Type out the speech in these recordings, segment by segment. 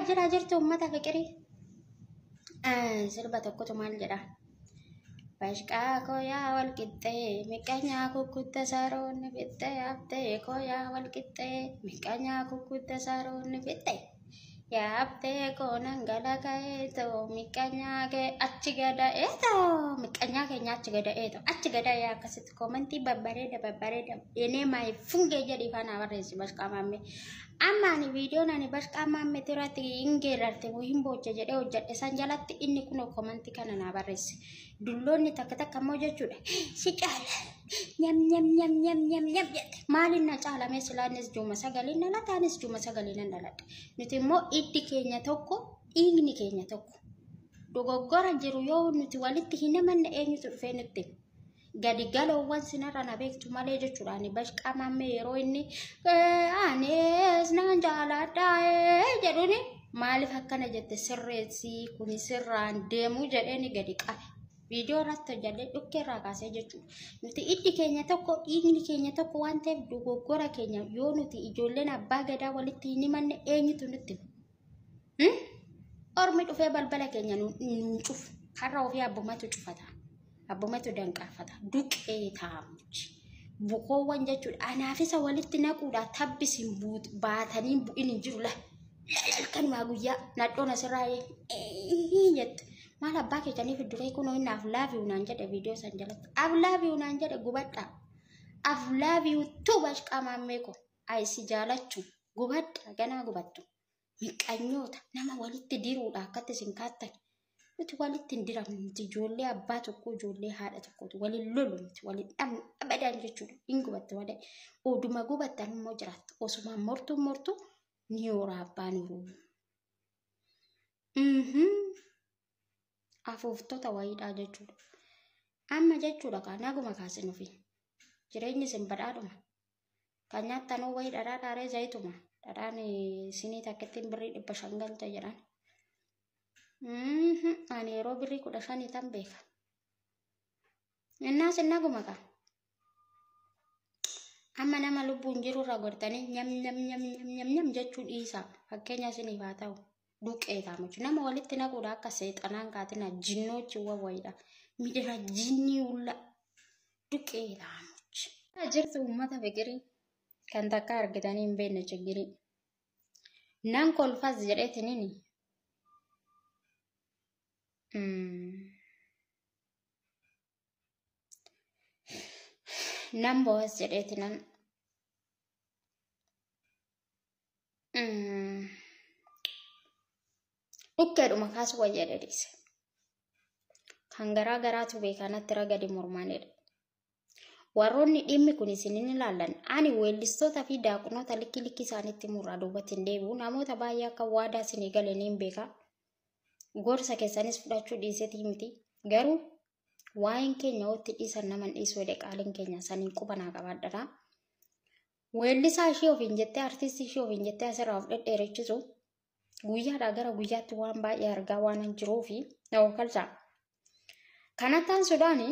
Jira jirtu uummata fiqirii. Sirba tokkotu maal jedha? Bashqaa kooyaa wal qixxee miqqanyaa kukkutta saroonni fixxee haftee kooyaa wal qixxee miqqanyaa kukkutta saroonni fixxee. Yaaftee koonan galaka'eetoo miqqanyaa kee achi gada'eetoo miqqanyaa keenya achi gada'eetoo achi gada'ee akkasitti koomantii babbareeda babbareeda enee maay fungee jedhi faana barreessi bashqaa maammee. Amma ani viidiyoon ani bashqaa maammee irratti hin geerrarte moo hin booche jedhee hojjedhe san jalatti inni kunoo koomantii kana naa barreesse. Dulloonni takka takka immoo jechuudha. Si caala nyam nyam nyam nyam nyam nyam jette. Maaliin na caalame silaanis juuma sagaliin dhalata anis juuma sagaliin nan dhaladha. Nuti immoo iddi keenya tokko dhiigni keenya tokko. Dogoggora jiru yoo nuti walitti hin amanne eenyutu dhufee nutti hima? Gadi galoowwan sinarra na beektu malee jechuudha. Ani bashqaa maammee yeroo inni anis nan jaaladha jedhuuni maaliif akkana jette sirreessii kuni sirraan deemuu jedheeni gadi qabe. Viidiyoo irratti hojjedhee dhukkee irraa kaasee jechuudha. Nuti iddi keenya tokko dhiigni keenya tokko waan ta'eef dogoggora keenya yoo nuti ijoolleen abbaa gadaa walitti hin himanne eenyutu nutti hima? Ormi dhufee balbala keenya nuun cufu. Karra ofii abbumatu cufata. Abbumatu danqaafata. Duqee taamuchi. Bukoowwan jechuudha. Anaafisa walitti naquudha tabbisiin baatanii bu'in hin jiru laa. Halkanumaa guyyaa nadhoon asirraa jette. Maal abbaa keessanii fidduree kunoo inni aflaaviyu naan jedhe viidiyoo san jalatti. Aflaaviyu naan jedhe gubadhaa. Aflaaviyu tuu bashqaa maammee ko. Ayisi jaalachuu gubadhaa ganaa gubattu. Miqqanyoota nama walitti diruudha akkatti isin kaattan. Nuti walitti hin diramnu nuti ijoollee abbaa tokkoo ijoollee haadha tokkooti waliin lolu nuti waliin dhabnu abadaan jechuudha. Hin gubattu malee. Oduma gubattan immoo jiraattu. Osuma mortuu mortuu ni yoora abbaan horuu. Afuuftota wayiidhaa jechuudha. Amma jechuudha kaa naguma kaasin ofii. Jireenyi isin badhaadhuma. Kan nyaattanuu wayii dhadhaa dhaaree zayituma. Dhadhaan sinii takkittiin birrii 500 galte jedhan. Ani yeroo birrii 15 tan beeka. Innaas naguma kaa. Amma nama lubbuun jiru irra gortanii nyam nyam nyam nyam nyam nyam jechuu dhiisaa. Fakkeenya isiniif haa ta'u. Duqee taamuchu. Nama walitti naquudha akka seexanaan kaatina jinnoochi wawayiidha. Midira jinnii hulla. Duqee taamuchi. Jirtu uummata fiqirii kan takka argitanii hin beekne chiggirii. Nan kolfas jedheetinini. Nan bo'as jedheetinan. Dhukkeedhuma kaasu wayya dhedhiise. Kan garaa garaatu beekaa natti ragadi mormaanidha. Warroonni dhimmi kun isin hin ilaallan ani weellistoota fi daaqunoota likki likki isaanitti murraa duubatti hin deebi'u. Namoota baay'ee akka waadaa isinii gale niin beeka. Gorsa keessanis fudhachuu dhiisetii miti. Garuu waa'een keenya ootti dhiisan naman dhiisuu jedhe qaaliin keenya saniin quba naa qabaadhadha. Weellisaa ishee ofiin jettee artistii ishee ofiin jettee asirraa of dhedheerechisu guyyaadhaa gara guyyaatti waan baay'ee argaa waan hin jiruufi na okalcha. Kanatti aansuudhaan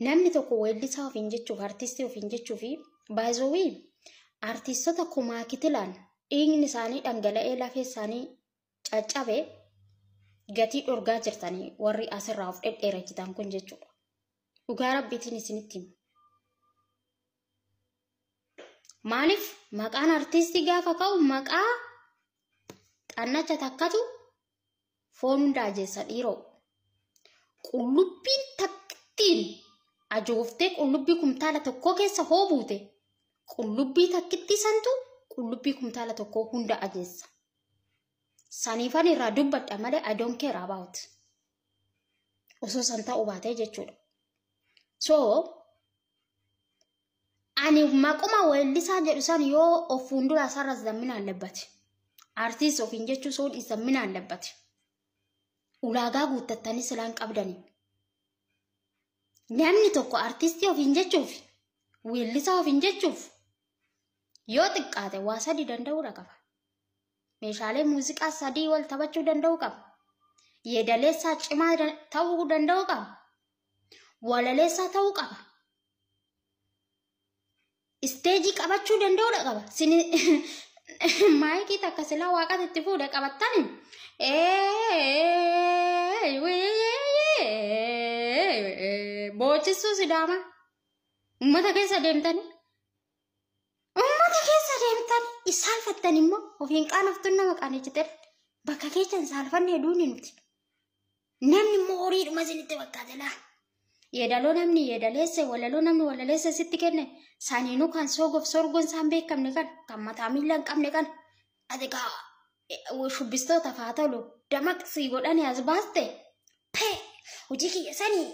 namni tokko weellisaa ofiin jechuuf artistii ofiin jechuuf baay'ee artistoota kumaa kitilaan dhiigni isaanii dhangala'ee lafee isaanii caccabe gatii dhorgaa jirtanii warri asirraa of dhedheerachitan kun jechuudha. Dhugaa rabbiitiin isinitti himu. Maaliif maqaan artistii gaafa ka'u maqaa xannacha takkatu foon hunda ajeessa dhiiroo. Qullubbiin takkittiin ajooftee qullubbii kumtaala tokkoo keessa hoo buute qullubbii takkittii santu qullubbii kumtaala tokkoo hunda ajeessa. Saniifan irraa dubbadha malee I don't care about. Osoo san ta'uu baatee jechuudha. So ani maquma weellisaa jedhu san yoo of fuuldura isaarras zammina allebbate. Artiist ofiin jechuu soon zammina allebbate. Ulaagaa guuttattanii silaan qabdanii. Namni tokko artistii ofiin jechuuf weellisaa ofiin jechuuf yoo xiqqaate waa sadi danda'uudha qaba. Meeshaalee muuziqaa sadii wal taphachuu danda'uu qaba. Yeedaleessaa cimaa ta'uu danda'uu qaba. Walaleessaa ta'uu qaba. Isteejii qabachuu danda'uudha qaba. Maayikii takka silaa waaqatti itti fuudhe qabattani. Boochisuu Sidaama. Uummata keessa deemtani. Uummata keessa deemtani. Isaalfattan immoo ofiin qaanoftuun nama qaanechite. Bakka keessa hin saalfanne duuni nuti. Namni immoo horiidhuma isinitti fakkaate laa. Yeedaloo namni yeedaleesse, walaloo namni walaleesse sitti kenne, saniinuu kan soogof sorgoon isaan beekamne kan kan mataa miila hin qabne kan ati gaa shubbistoota faa tolu damaqsii godhanii as baaste, pee hojii kiyya sanii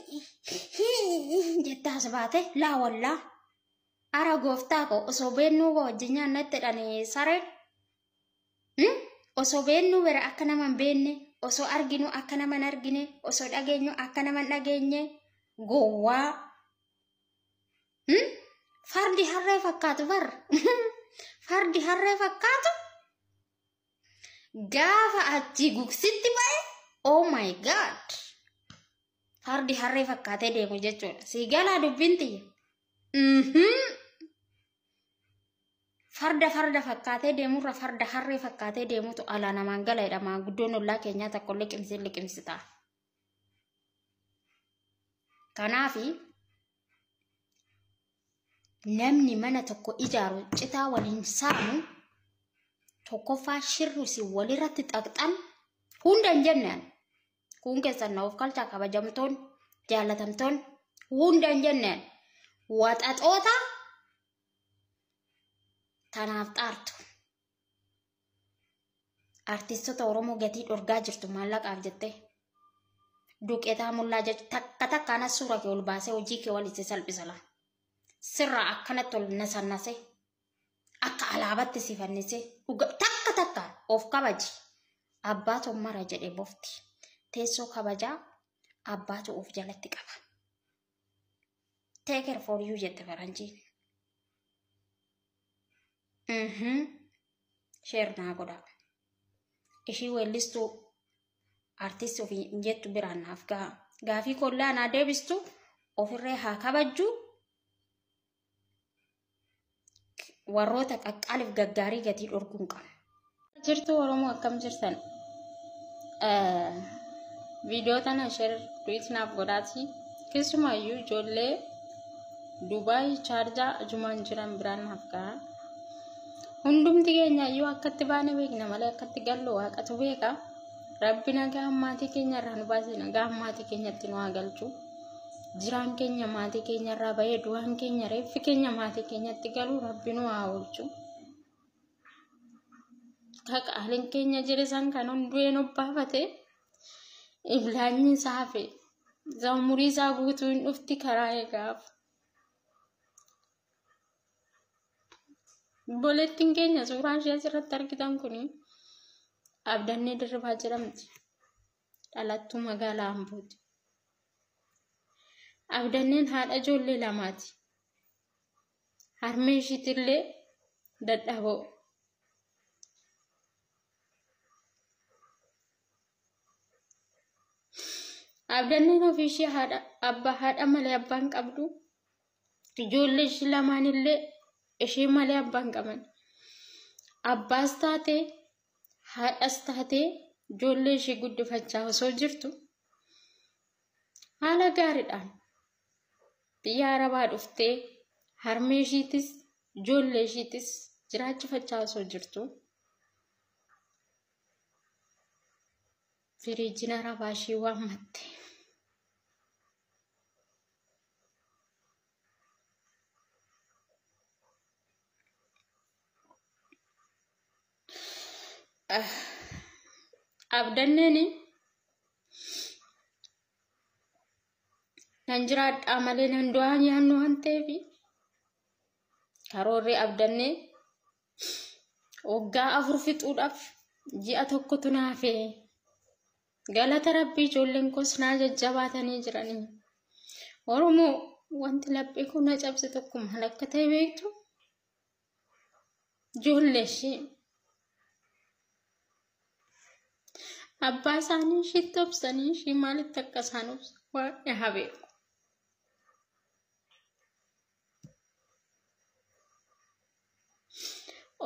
jette as baate laa wallaa. Ara gooftaa ko, osoo beennuu wajjin nyaannetti jedhanii sareen. Osoo beennuu bira akka nama hin beenne, osoo arginu akka nama hin argine, osoo dhageenyu akka nama hin dhageenye, gowwaa. Fardi harree fakkaatu bar. Fardi harree fakkaatu gaafa achi gugsitti ba'e, oh my God. Fardi harree fakkaatee deemu jechuudha. Sii galaa dubbiin tiyya. Farda farda fakkaatee deemurra farda harree fakkaatee deemutu alaa namaan gala jedhama. Guddoon ollaa keenyaa tokko liqimsee liqimsita. Kanaafi namni mana tokko ijaaru citaa waliin saamu, tokkoffaa shirrusi walirratti xaqxan hunda hin jenne. Kun keessan na of kalchaa, kabajamtoon jaalatamtoon, hunda hin jenne, waxaxoota tanaaf xaartu. Artistoota Oromoo gatii dhorgaa jirtu maallaqaaf jettee. Duqetaa mullaa jechuun takka takkaan as suura kee ol baasee hojii kee walitti salphisala. Sirraa akkanatti ol nasannase, akka alaabatti si fannise, takka takka of kabaji. Abbaatu mara jedhe bofti. Teessoo kabajaa abbaatu of jalatti qaba. Take care for you jette faranjiin. Share naa godha. Ishii weellistuu artistii ofii hin jettu biraan naaf gaha. Gaafii kollaa naa deebistu, ofirree haa kabajju. Warroota qaqqaaliif gaggaarii gatii dhorkuu hin qabnu. Jirtu Oromoo, akkam jirtan? Viidiyoo tana share duet naaf godhaati. Keessumaayyuu ijoollee Dubaay, Chaarjaa, Ajumaan jiran biraan naaf gaha. Hundumti keenya iyyuu akkatti baane beekna malee akkatti gallu waaqatu beeka. Rabbi nagaa maatii keenya irraa nu baase, nagaa maatii keenyatti nu haa galchu. Jiraan keenya maatii keenya irraa bahee, du'aan keenya, reeffi keenya maatii keenyatti galu Rabbi nu haa oolchu. Kaqaaliin keenya jire san kan hunduu nu baafate iblaanyi isaa hafe. Isa umurii isaa guutuu hin dhufti karaa eegaaf. Obboleettiin keenya suuraan ishee asirratti argitan kuni Abdannee Dirribaa jedhamti. Dhalattuu magaalaa Ambooti. Abdanneen haadha ijoollee lamaati. Harmee ishiitillee dadhaboo. Abdanneen ofii ishee haadha abbaa haadha malee abbaan qabdu. Ijoollee ishii lamaanillee ishee malee abbaan qaban. Abbaas taatee haadhas taatee ijoollee ishee guddifachaa osoo jirtu, haala gaariidhaan biyya Arabaa dhuftee harmee ishiitis ijoollee ishiitis jiraachifachaa osoo jirtu, firiijiin Arabaa ishii waammatte. Abdanneen nan jiraadhaa malee nan du'aa nyaannu waan ta'eef, karoorri abdannee waggaa 4 fixuudhaaf ji'a tokkotu naafe. Galata Rabbii, ijoolleen koos naa jajjabaatanii jiranii. Oromoo, wanti laphee kun na cabse tokko maal akka ta'e beektu? Ijoollee ishee abbaa isaanii ishiitti obsanii, ishii maalitti akka isaan obsan Waaqni haa beeku.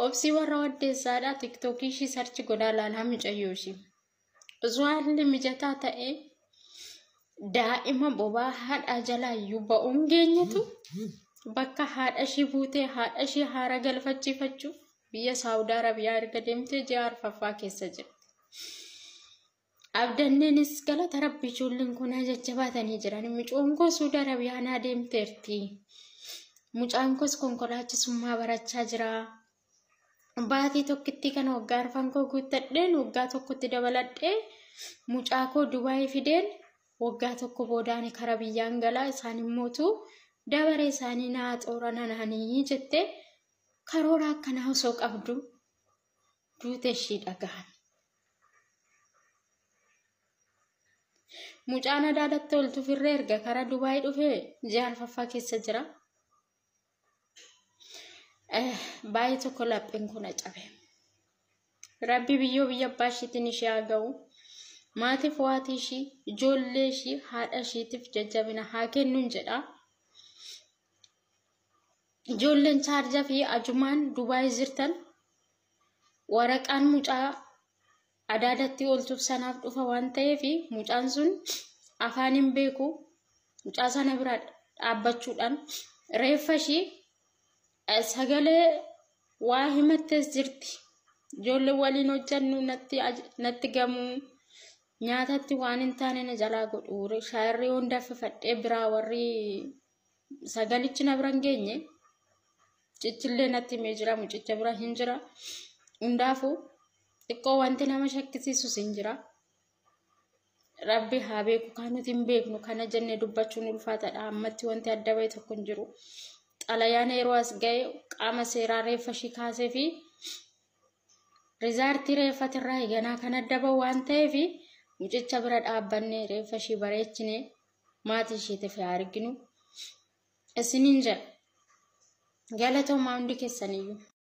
Obsii warra waddeessaadha. TikTokii ishii search godhaa ilaalaa mucayyoo ishii. Osoo haalli mijataa ta'ee daa'ima bobaa haadhaa jalaa iyyuu ba'uun geenyetu bakka haadha ishii buutee haadha ishii haara galfachiifachuuf biyya Saawud Arabiyaa erga deemtee ji'a arfaffaa keessa jirti. Abdanneenis galata rabbi ijoolleen kun jajjabaatanii jiran. Mucoon koo Saawud Arabiyaa naa deemteerti. Mucaan koos konkolaachisummaa barachaa jira. Baatii tokkitti kan waggaa arfan koo guuttadheen waggaa tokkotti dabaladhee mucaa koo Dubaayii fideen waggaa tokko boodaan kara biyyaan galaa isaan immootu dabaree isaanii naa xoorana naanii jettee karoora akkanaa osoo qabdu duute ishii dhagahan. Mucaan adaadatti oltu firree erga kara Dubaayii dhufee ji'a arfaffaa keessa jira. Baay'ee tokko lapheen kun cabe. Rabbi biyyoo biyya abbaa ishiitiin ishee haa ga'u. Maatiif waatii ishii, ijoollee ishii, haadha ishiitiif jajjabina haa kennuun jedha. Ijoolleen Chaarjaa fi Ajumaan Dubaayii jirtan waraqaan mucaa adaadatti oolchuuf sanaaf dhufa waan ta'eef mucaan sun afaan hin beeku. Mucaa sana bira dhaabbachuudhaan reeffa ishii sagalee waa himattees jirti. Ijoollee waliin hojjannu natti gamuu nyaatatti waan hin taane na jalaa godhu. Shaayirri hunda fifadhee biraa warri sagalichi na bira hin geenye. Cichillee natti himee jira, mucicha bira hin jira. Hundaafuu xiqqoo wanti nama shakkisiisus hin jira. Rabbi haa beeku kan nuti hin beeknu kana jennee dubbachuun ulfaataadha. Ammatti wanti adda bahe tokko hin jiru. Xalayaan yeroo as ga'e qaama seeraa reeffa ishii kaasee fi rizaartii reeffatirraa eeganaa kan adda bahu waan ta'eef mucicha bira dhaabbannee reeffa ishii bareechine maatii ishiitiif haa arginu. Isiniin jedha. Galatoomaa hundi keessaniyyuu.